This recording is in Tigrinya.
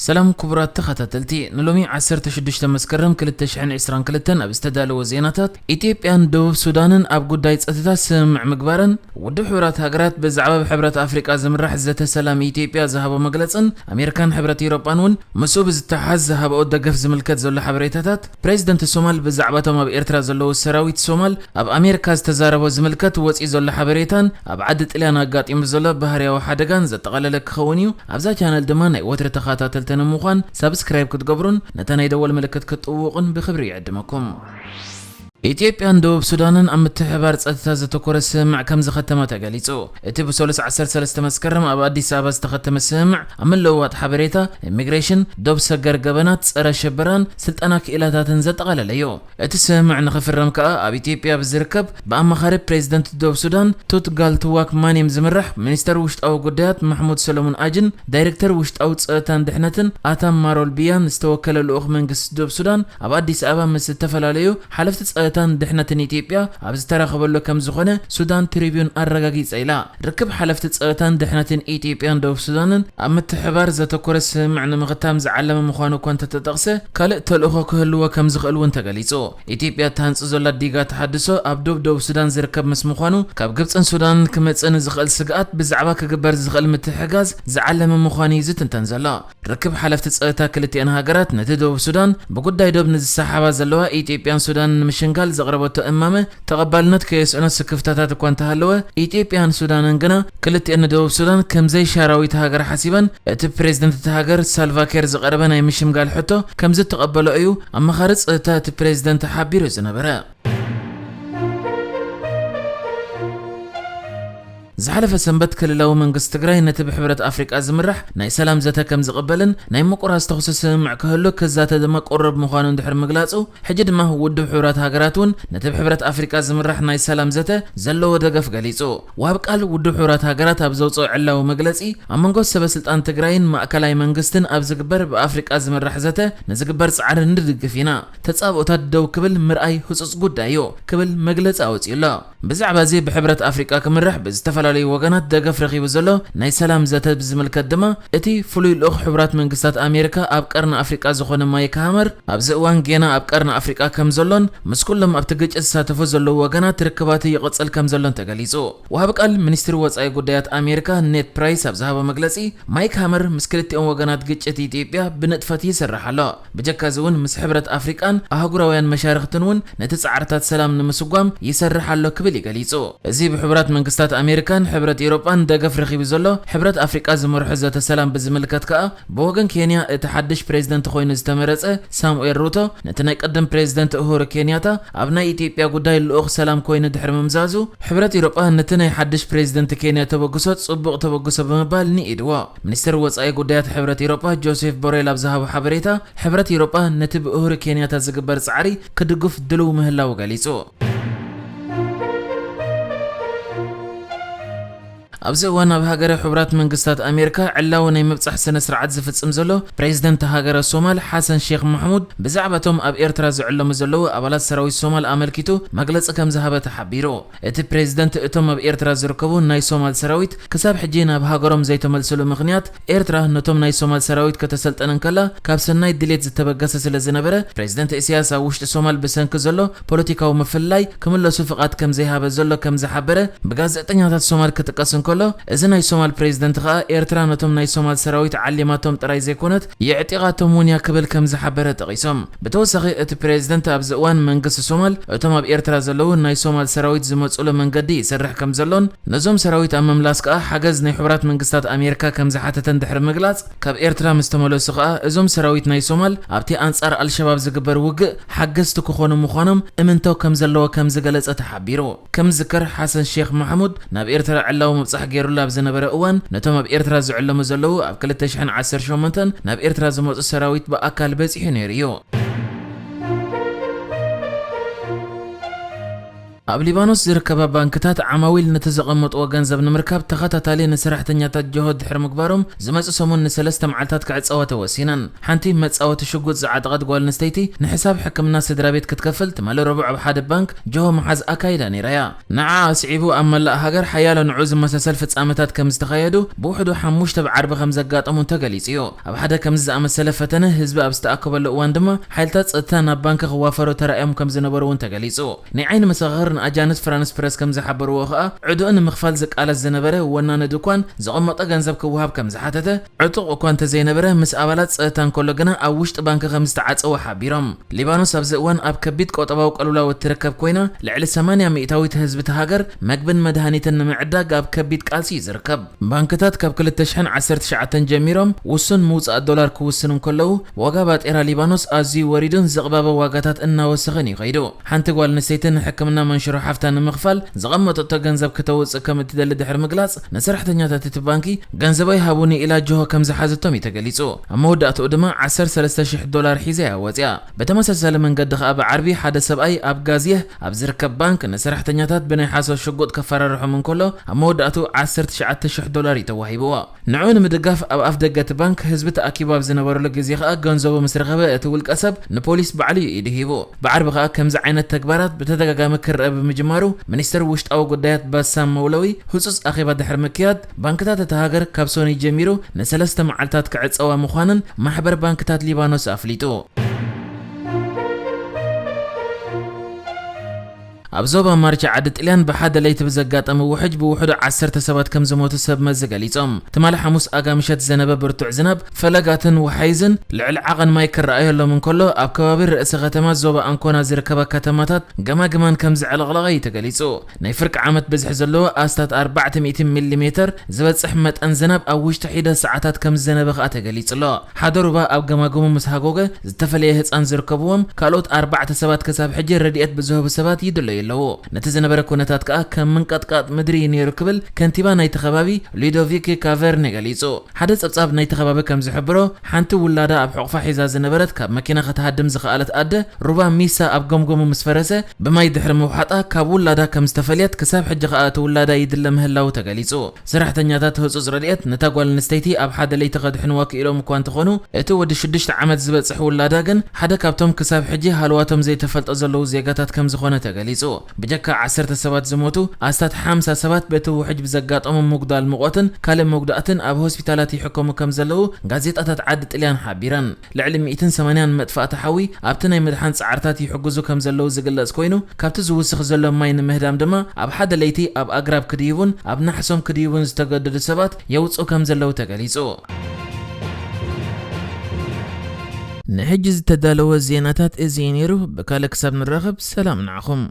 ሰላም ክቡራት ተኸታተልቲ፣ ንሎሚ ዓሰርተ ሽዱሽተ መስከረም ክልተ ሽሕን ዕስራን ክልተን ኣብ ዝተዳለወ ዜናታት፣ ኢትዮጵያን ደቡብ ሱዳንን ኣብ ጉዳይ ጸጥታ ስምምዕ ምግባረን፣ ውድብ ሕቡራት ሃገራት ብዛዕባ ብሕብረት ኣፍሪቃ ዝምራሕ ዘተ ሰላም ኢትዮጵያ ዝሃቦ መግለጽን ኣሜሪካን ሕብረት ኤውሮጳን እውን ምስኡ ብዝተሓዝ ዝሃብኦ ደገፍ ዝምልከት ዘሎ ሓበሬታታት፣ ፕሬዚደንት ሶማል ብዛዕባቶም ኣብ ኤርትራ ዘለዉ ሰራዊት ሶማል ኣብ ኣሜሪካ ዝተዛረቦ ዝምልከት ወጺኡ ዘሎ ሓበሬታን ኣብ ዓዲ ጥልያን ኣጋጢሙ ዘሎ ባህርያዊ ሓደጋን ዘጠቓለለ ክኸውን እዩ። ኣብዛ ቻነል ድማ ናይ ወትሪ ተኸታተልቲ ንምዃን ሳብስክራይብ ክትገብሩን ነታ ናይ ደወል ምልክት ክትጥውቑን ብኽብሪ ይዕድመኩም። ኢትዮጵያን ደቡብ ሱዳንን ኣብ ምትሕብባር ጸጥታ ዘተኮረ ስምምዕ ከም ዝኸተማ ተገሊጹ። እቲ ብሰሉስ ዓሰርተ ሰለስተ መስከረም ኣብ ኣዲስ ኣበባ ዝተኸተመ ስምምዕ ኣብ ምልውዋጥ ሓበሬታ፣ ኢሚግሬሽን፣ ዶብ ሰገር ገበናት፣ ጸረ ሽበራን ስልጠና ክኢላታትን ዘጠቓለለ እዩ። እቲ ስምምዕ ንኽፍረም ከኣ ኣብ ኢትዮጵያ ብዝርከብ ብኣማኻሪ ፕሬዚደንት ደቡብ ሱዳን ቱት ጋልትዋክ ማኔም ዝምራሕ ሚኒስተር ውሽጣዊ ጉዳያት ማሕሙድ ሰለሙን ኣጅን ዳይሬክተር ውሽጣዊ ጸጥታን ድሕነትን ኣታም ማሮል ቢያን ዝተወከለ ልኡኽ መንግስቲ ደቡብ ሱዳን ኣብ ኣዲስ ኣበባ ምስ ዝተፈላለዩ ሓለፍቲ ጸጥታን ድሕነትን ኢትዮጵያ ኣብ ዝተራኸበሉ ከም ዝኾነ ሱዳን ትሪቢዩን ኣረጋጊጸ ኢላ። ርክብ ሓለፍቲ ጸጥታን ድሕነትን ኢትዮጵያን ደቡብ ሱዳንን ኣብ ምትሕባር ዘተኮረ ስምምዕ ንምኽታም ዝዓለመ ምዃኑ እኳ እንተተጠቕሰ፣ ካልእ ተልእኾ ክህልዎ ከም ዝኽእል እውን ተገሊጹ። ኢትዮጵያ እትሃንጾ ዘላ ዲጋ ተሃድሶ ኣብ ዶብ ደቡብ ሱዳን ዝርከብ ምስ ምዃኑ፣ ካብ ግብጽን ሱዳንን ክመጽእ ንዝኽእል ስግኣት ብዛዕባ ክግበር ዝኽእል ምትሕግጋዝ ዝዓለመ ምዃኑ እዩ ዝትንተን ዘሎ። ርክብ ሓለፍቲ ጸጥታ ክልቲኣን ሃገራት ነቲ ደቡብ ሱዳን ብጉዳይ ዶብ ንዝሰሓባ ዘለዋ ኢትዮጵያን ሱዳንን ንምሽንጋል ዘቕረበቶ እማመ ተቐባልነት ከየስእኖ ስክፍታታት እኳ እንተሃለወ፣ ኢትዮጵያን ሱዳንን ግና ክልቲአን ንደቡብ ሱዳን ከም ዘይሻራዊት ሃገር ሓሲበን፣ እቲ ፕሬዝደንት እታ ሃገር ሳልቫ ኬር ዝቐረበ ናይ ምሽምጋል ሕቶ ከም ዝተቐበሎ እዩ ኣማኻሪ ጸጥታ እቲ ፕሬዝደንት ሓቢሩ ዝነበረ። ዝሓለፈ ሰንበት ክልላዊ መንግስቲ ትግራይ ነቲ ብሕብረት ኣፍሪቃ ዝምራሕ ናይ ሰላም ዘተ ከም ዝቕበልን ናይ ምቁራጽ ተኹሲ ስምምዕ ክህሉ ክዛተ ድማ ቅሩብ ምዃኑ እንድሕር ምግላጹ፣ ሕጂ ድማ ውድብ ሕቡራት ሃገራት እውን ነቲ ብሕብረት ኣፍሪቃ ዝምራሕ ናይ ሰላም ዘተ ዘለዎ ደገፍ ገሊጹ። ወሃብ ቃል ውድብ ሕቡራት ሃገራት ኣብ ዘውፅኦ ዕላዊ መግለጺ፣ ኣብ መንጎ ሰበ ስልጣን ትግራይን ማእከላይ መንግስትን ኣብ ዝግበር ብኣፍሪቃ ዝምራሕ ዘተ ንዝግበር ጻዕሪ ንድግፍ ኢና። ተጻብኦታት ደው ክብል ምርኣይ ህጹጽ ጉዳይ እዩ ክብል መግለጺ ኣውጺኡ ኣሎ። ብዛዕባ እዚ ብሕብረት ኣፍሪቃ ክምራሕ ብዝተፈላለዩ ወገናት ደገፍ ረኺቡ ዘሎ ናይ ሰላም ዘተ ብዝምልከት ድማ፣ እቲ ፍሉይ ልኡኽ ሕቡራት መንግስታት ኣሜሪካ ኣብ ቀርኒ ኣፍሪቃ ዝኾነ ማይክ ሃመር፣ ኣብዚ እዋን ጌና ኣብ ቀርኒ ኣፍሪቃ ከም ዘሎን ምስ ኩሎም ኣብቲ ግጭት ዝሳተፉ ዘለዉ ወገናት ርክባቱ ይቕጽል ከም ዘሎን ተገሊጹ። ወሃቢ ቃል ሚኒስትሪ ወጻኢ ጉዳያት ኣሜሪካ ኔድ ፕራይስ ኣብ ዝሃቦ መግለጺ፣ ማይክ ሃመር ምስ ክልቲኦም ወገናት ግጭት ኢትዮጵያ ብንጥፈት ይሰርሕ ኣሎ። ብጀካ እዚ እውን ምስ ሕብረት ኣፍሪቃን ኣህጉራውያን መሻርኽትን እውን ነቲ ጻዕርታት ሰላም ንምስጓም ይሰርሕ ኣሎ ክብል እዩ ገሊጹ። እዚ ብሕቡራት መንግስታት ኣሜሪካን ሕብረት ኤውሮጳን ደገፍ ረኺቡ ዘሎ ሕብረት ኣፍሪቃ ዝመርሖ ዘተ ሰላም ብዝምልከት ከኣ፣ ብወገን ኬንያ እቲ ሓድሽ ፕሬዝደንት ኮይኑ ዝተመረጸ ሳሙኤል ሩቶ፣ ነቲ ናይ ቀደም ፕሬዝደንት ኡሁሩ ኬንያታ ኣብ ናይ ኢትዮጵያ ጉዳይ ልኡኽ ሰላም ኮይኑ ድሕሪ ምምዛዙ፣ ሕብረት ኤውሮጳ ነቲ ናይ ሓድሽ ፕሬዝደንት ኬንያ ተበግሶ ጽቡቕ ተበግሶ ብምባል ንኢድዎ። ሚኒስትር ወጻኢ ጉዳያት ሕብረት ኤውሮጳ ጆሴፍ ቦሬል ኣብ ዝሃቦ ሓበሬታ፣ ሕብረት ኤውሮጳ ነቲ ብኡሁሩ ኬንያታ ዝግበር ጻዕሪ ክድግፍ ድሉው ምህላዉ ገሊጹ። ኣብዚ እዋን ኣብ ሃገረ ሕቡራት መንግስታት ኣሜሪካ ዕላዊ ናይ ምብጻሕ ስነ ስርዓት ዝፍጽም ዘሎ ፕሬዝደንት ሃገረ ሶማል ሓሰን ሼክ ማሕሙድ፣ ብዛዕባ እቶም ኣብ ኤርትራ ዝዕለሙ ዘለዉ ኣባላት ሰራዊት ሶማል ኣመልኪቱ መግለጺ ከም ዝሃበ ተሓቢሩ። እቲ ፕሬዝደንት እቶም ኣብ ኤርትራ ዝርከቡ ናይ ሶማል ሰራዊት ክሳብ ሕጂ ናብ ሃገሮም ዘይተመልስሉ ምኽንያት፣ ኤርትራ ነቶም ናይ ሶማል ሰራዊት ከተሰልጥን እንከላ ካብ ሰናይ ድሌት ዝተበገሰ ስለ ዝነበረ፣ ፕሬዝደንት ኢሳያስ ኣብ ውሽጢ ሶማል ብሰንኪ ዘሎ ፖለቲካዊ ምፍልላይ ክምለሱ ፍቓድ ከም ዘይሃበ ዘሎ ከም ዝሓበረ ብጋዜጠኛታት ሶማል ክጥቀስ እንከሎ፣ እዚ ናይ ሶማል ፕሬዝደንት ከኣ ኤርትራ ነቶም ናይ ሶማል ሰራዊት ዓሊማቶም ጥራይ ዘይኮነት የዕጢቓቶም እውን እያ ክብል ከም ዝሓበረ ጠቒሶም። ብተወሳኺ እቲ ፕሬዝደንት ኣብዚ እዋን መንግስቲ ሶማል እቶም ኣብ ኤርትራ ዘለዉ ናይ ሶማል ሰራዊት ዝመጽሉ መንገዲ ይሰርሕ ከም ዘሎን ነዞም ሰራዊት ኣብ ምምላስ ከኣ ሓገዝ ናይ ሕቡራት መንግስታት ኣሜሪካ ከም ዝሓተተ እንድሕሪ ምግላጽ፣ ካብ ኤርትራ ምስ ተመለሱ ከኣ እዞም ሰራዊት ናይ ሶማል ኣብቲ ኣንጻር ኣልሸባብ ዝግበር ውግእ ሓገዝቲ ክኾኑ ምዃኖም እምንቶ ከም ዘለዎ ከም ዝገለጸ ተሓቢሩ። ከም ዝዝከር ሓሰን ሼክ ማሕሙድ ናብ ኤርትራ ዕላዊ ምብጻሕ ገይሩሉ ኣብ ዝነበረ እዋን ነቶም ኣብ ኤርትራ ዝዕለሙ ዘለዉ ኣብ ክልተ ሽሕን ዓሰርተ ሸሞንተን ናብ ኤርትራ ዝመጹ ሰራዊት ብኣካል በጺሑ ነይሩ እዩ። ኣብ ሊባኖስ ዝርከባ ባንክታት ዓማዊል ነቲ ዘቐመጥዎ ገንዘብ ንምርካብ ተኸታታሊ ንሰራሕተኛታት ጅሆ ድሕሪ ምግባሮም፣ ዝመጽእ ሰሙን ንሰለስተ መዓልታት ክዕጸዋ ተወሲነን። ሓንቲ መጻወቲ ሽጉጥ ዝዓጠቐት ጓል ኣንስተይቲ ንሕሳብ ሕክምና ስድራ ቤት ክትከፍል ትማሊ ረቡዕ ኣብ ሓደ ባንክ ጅሆ ምሓዝ ኣካይዳ ነይራ እያ። ንዓኣ ኣስዒቡ ኣብ መላእ ሃገር ሓያሎ ንዑ ዝመሳሰል ፍጻመታት ከም ዝተኻየዱ፣ ብውሕዱ ሓሙሽተ ብዓርቢ ከም ዘጋጠሙን ተገሊጹ እዩ። ኣብ ሓደ ከምዚ ዝኣመሰለ ፈተነ ህዝቢ ኣብ ዝተኣከበሉ እዋን ድማ ሓይልታት ጸጥታ ናብ ባንክ ክዋፈሩ ተራእዮም ከም ዝነበሩ እውን ተገሊጹ። ናይ ዓይኒ መሰኻኽር ንኣጃንስ ፍራንስ ፕረስ ከም ዝሓበርዎ ከኣ፣ ዕዱኡ ንምኽፋል ዝቃለስ ዝነበረ ወናኒ ድኳን ዘቐመጦ ገንዘብ ክወሃብ ከም ዝሓተተ፣ ዕጡቕ እኳ እንተዘይነበረ፣ ምስ ኣባላት ጸጥታ እንከሎ ግና ኣብ ውሽጢ ባንክ ከም ዝተዓጸወ ሓቢሮም። ሊባኖስ ኣብዚ እዋን ኣብ ከቢድ ቆጠባዊ ቅልውላው እትርከብ ኮይና፣ ልዕሊ ሰማንያ ሚእታዊት ህዝቢ እታ ሃገር መግብን መድሃኒትን ንምዕዳግ ኣብ ከቢድ ቃልሲ እዩ ዝርከብ። ባንክታት ካብ ክልተ ሽሕን ዓሰርተ ትሽዓተን ጀሚሮም ውሱን ምውጻእ ዶላር ክውስኑ እንከለዉ፣ ዋጋ ባጤራ ሊባኖስ ኣዝዩ ወሪዱን ዝቕባበ ዋጋታት እናወሰኸን እዩ ከይዱ። ሓንቲ ጓል ኣንስተይቲ ንሕክምና መንሽሮ ሓፍታ ንምኽፋል ዘቐመጠቶ ገንዘብ ክተውጽእ ከም እትደሊ ድሕሪ ምግላጽ፣ ንሰራሕተኛታት እቲ ባንኪ ገንዘበይ ሃቡኒ ኢላ ጅሆ ከም ዝሓዘቶም እዩ ተገሊጹ። ኣብ መወዳእትኡ ድማ ዓሰርተ ሰለስተ ሽሕ ዶላር ሒዛ እያ ወጺኣ። ብተመሳሳሊ መንገዲ ከኣ ብዓርቢ ሓደ ሰብኣይ ኣብ ጋዝየህ ኣብ ዝርከብ ባንክ ንሰራሕተኛታት ብናይ ሓሶት ሽጉጥ ከፈራርሖም እንከሎ፣ ኣብ መወዳእትኡ ዓሰርተ ትሽዓተ ሽሕ ዶላር እዩ ተዋሂብዎ። ንዕኡ ንምድጋፍ ኣብ ኣፍ ደገ እቲ ባንክ ህዝቢ ተኣኪቡ ኣብ ዝነበረሉ ግዜ ከኣ ገንዘቡ ምስ ረኸበ እቲ ውልቀ ሰብ ንፖሊስ ባዕሉ እዩ ኢዱ ሂቡ። ብዓርቢ ከኣ ከምዚ ዓይነት ተግባራት ብተደጋጋሚ ክረአ ብምጅማሩ፣ ሚኒስትር ውሽጣዊ ጉዳያት ባሳም መውለዊ ህጹጽ ኣኼባ ድሕሪ ምክያድ፣ ባንክታት እታ ሃገር ካብ ሶኒ ጀሚሩ ንሰለስተ መዓልታት ክዕጸዋ ምዃነን ማሕበር ባንክታት ሊባኖስ ኣፍሊጡ። ኣብ ዞባ ማርቻ ዓዲ ጥልያን ብሓደ ለይቲ ብዘጋጠመ ውሕጅ ብውሕዱ ዓሰርተ ሰባት ከም ዝሞቱ ሰብ መዚ ገሊጾም። ትማሊ ሓሙስ ኣጋምሸት ዘነበ ብርቱዕ ዝናብ፣ ፈለጋትን ወሓይዝን ልዕሊ ዓቐን ማይ ክረኣየሎም እንከሎ፣ ኣብ ከባቢ ርእሰ ከተማ ዞባ ኣንኮና ዝርከባ ከተማታት ገማግማን ከም ዘዕለቕለቐ እዩ ተገሊጹ። ናይ ፍርቂ ዓመት ብዝሒ ዘለዎ ኣስታት ኣርባዕተ ሚእቲ ሚሊ ሜተር ዝበጽሕ መጠን ዝናብ ኣብ ውሽጢ ሒደት ሰዓታት ከም ዝዘነበ ከኣ ተገሊጹ ኣሎ። ሓደ ሩባ ኣብ ገማግሙ ምስ ሃጎገ፣ ዝተፈለየ ህጻን ዝርከብዎም ካልኦት ኣርባዕተ ሰባት ክሳብ ሕጂ ረድኤት ብዝህቡ ሰባት ይድለዩ ኣለዉ። ነቲ ዝነበረ ኩነታት ከኣ ከም ምንቀጥቃጥ ምድሪ እዩ ነይሩ ክብል ከንቲባ ናይቲ ከባቢ ሉዶቪክ ካቨርኒ ገሊጹ። ሓደ ጸብጻብ ናይቲ ከባቢ ከም ዝሕብሮ፣ ሓንቲ ውላዳ ኣብ ሕቑፋ ሒዛ ዝነበረት ካብ መኪና ክትሃድም ዝኸኣለት ኣደ፣ ሩባ ሚሳ ኣብ ገምገሙ ምስ ፈረሰ፣ ብማይ ድሕሪ ምውሓጣ ካብ ውላዳ ከም ዝተፈልየት፣ ክሳብ ሕጂ ከኣ እቲ ውላዳ ይድለ ምህላዉ ተገሊጹ። ሰራሕተኛታት ህጹጽ ረድኤት ነታ ጓል ኣንስተይቲ ኣብ ሓደ ለይቲ ከድሕንዋ ክኢሎም እኳ እንተኾኑ፣ እቲ ወዲ ሽዱሽተ ዓመት ዝበጽሕ ውላዳ ግን ሓደ ካብቶም ክሳብ ሕጂ ሃለዋቶም ዘይተፈልጠ ዘለዉ ዜጋታት ከም ዝኾነ ተገሊጹ። ብጀካ ዓሰርተ ሰባት ዝሞቱ፣ ኣስታት ሓምሳ ሰባት በቲ ውሕጅ ብዘጋጠሞም ምጉዳል ሙቐትን ካልእ መጉዳእትን ኣብ ሆስፒታላት ይሕከሙ ከም ዘለዉ ጋዜጣታት ዓዲ ጥልያን ሓቢረን። ልዕሊ ሚእትን ሰማንያን መጥፋእቲ ሓዊ ኣብቲ ናይ ምድሓን ጻዕርታት ይሕግዙ ከም ዘለዉ ዝግለጽ ኮይኑ፣ ካብቲ ዝውስኽ ዘሎ ማይ ንምህዳም ድማ ኣብ ሓደ ለይቲ ኣብ ኣግራብ ክድይቡን ኣብ ናሕሶም ክድይቡን ዝተገደዱ ሰባት የውጽኡ ከም ዘለዉ ተገሊጹ። ንሕጂ ዝተዳለወ ዜናታት እዚ እዩ ነይሩ። ብካልእ ክሳብ ንራኸብ፣ ሰላም ንዓኹም።